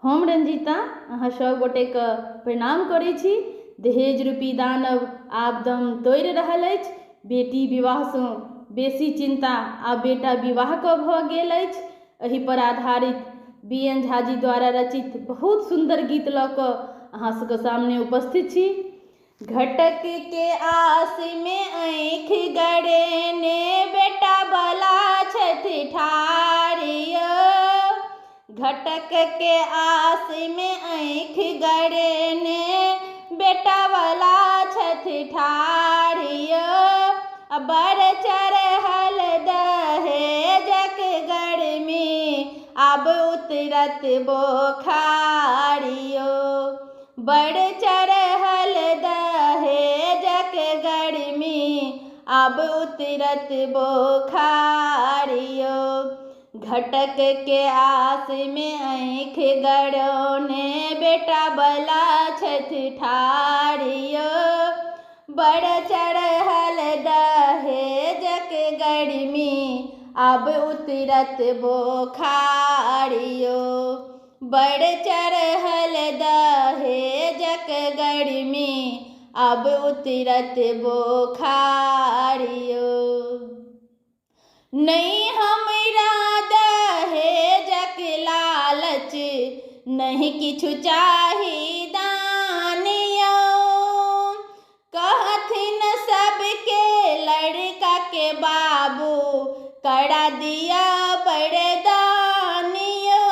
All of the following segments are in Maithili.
हम रंजीता अहाँ सब गोटेके प्रणाम करै छी। दहेज रूपी दानव आब दम तोड़ि रहल अछि। बेटी विवाहसँ बेसी चिन्ता आब बेटा विवाहके भऽ गेल अछि। एहि पर आधारित बी एन झाजी द्वारा रचित बहुत सुन्दर गीत लऽ कऽ अहाँ सबके सामने उपस्थित छी। घटक के आस में आँखि गड़ेने बेटा बला छथि ठाढ़ यौ। घटक के आस में आँखि गड़ेने बेटा बला छथि ठाढ़ यौ। बड़ चढ़ल दहेजक गर्मी आब उतरत बोखार यौ। बड़ चढ़ल दहेजक गर्मी आब उतरत बोखार यौ। घटक के आस में आँखि गड़ौने बेटा बला छथि ठाढ़ यौ। बड़ चढ़ल दहेजक गर्मी आब उतरत बोखार यौ। बड़ चढ़ल दहेजक गर्मी आब उतरत बोखार यौ। नहि हमरा दहेजक लालच नहि किछु चाही दान यौ। कहथिन सबके लड़का के बाबू करा दिया बरदान यौ।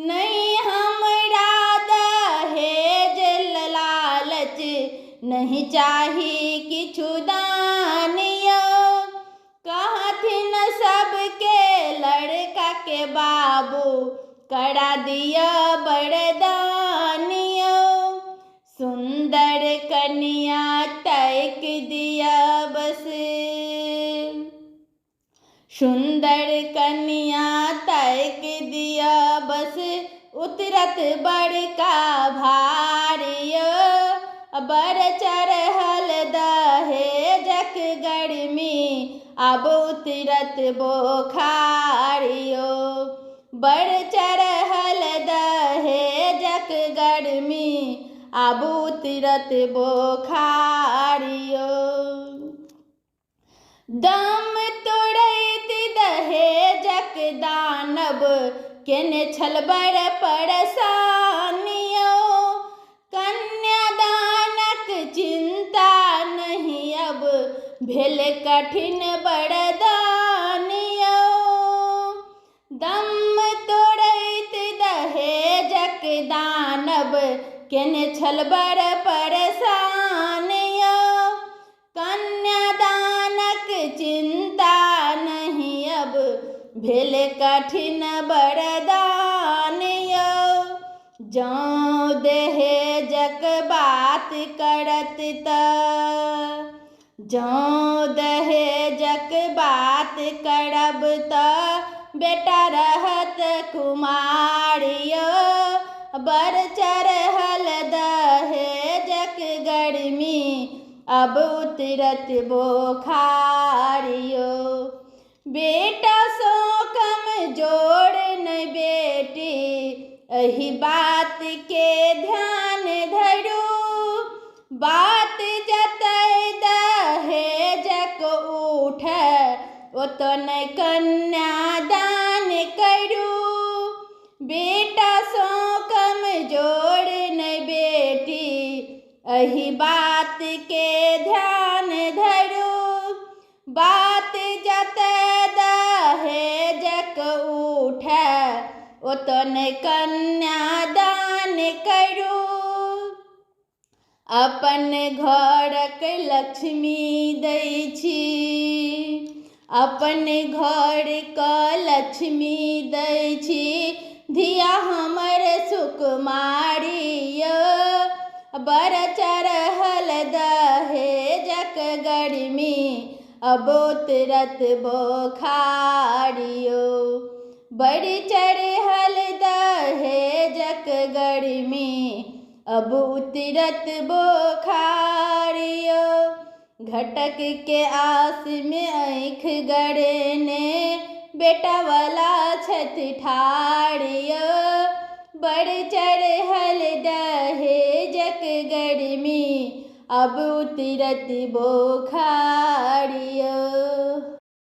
नहि हमरा दहेज लालच नहि चाही किछु दान यौ। कहथिन सबके लड़का के बाबू करा दिया बरदान यौ। सुंदर कन्या तैक दिया बस, सुंदर कन्या तैक दिया बस उतरत बड़का भार यौ। बड़ चढ़ल दहेजक गर्मी आब उतरत बोखार यौ। बड़ चढ़ल दहेजक गर्मी आब उतरत बोखार यौ। दम तोड़ैत दहेजक दानव केने छल बड़ परेशान यौ। कन्यादानक चिंता नहीं अब भेल कठिन बरदान यौ। दम तोड़ैत दहेजक दानव केने छल बड़ परेशान यौ। कन्यादानक चिंता नहीं अब भेल कठिन बरदान यौ। जौं दहेजक बात करत त, जौं दहेजक बात करब त बेटा रहत कुमार यौ। बड़ चढ़ल दहेजक गर्मी अब उतरत बोखार यौ। बेटा सँ कमजोर नहि बेटी एहि बात के ध्यान धरू। बात जतय दहेजक उठे ओतऽ नहि कन्यादान करू। बेटा सँ कमजोर नहि बेटी एहि बात के ध्यान धरू। बात जतय दहेजक उठे ओतऽ नहि कन्यादान करू। अपन घरक लक्ष्मी दै छी, अपन घरक लक्ष्मी दै छी धिया हमर सुकुमारी यौ। बड़ चढ़ल दहेजक गर्मी अब उतरत बोखार यौ। बड़ चढ़ल दहेजक गर्मी अब उतरत बोखार यौ। घटक के आस में आँखि गड़ेने बेटा वाला छथि ठाढ़ यौ। बड़ चढ़ल दहेजक गर्मी, अब उतरत बोखार यौ।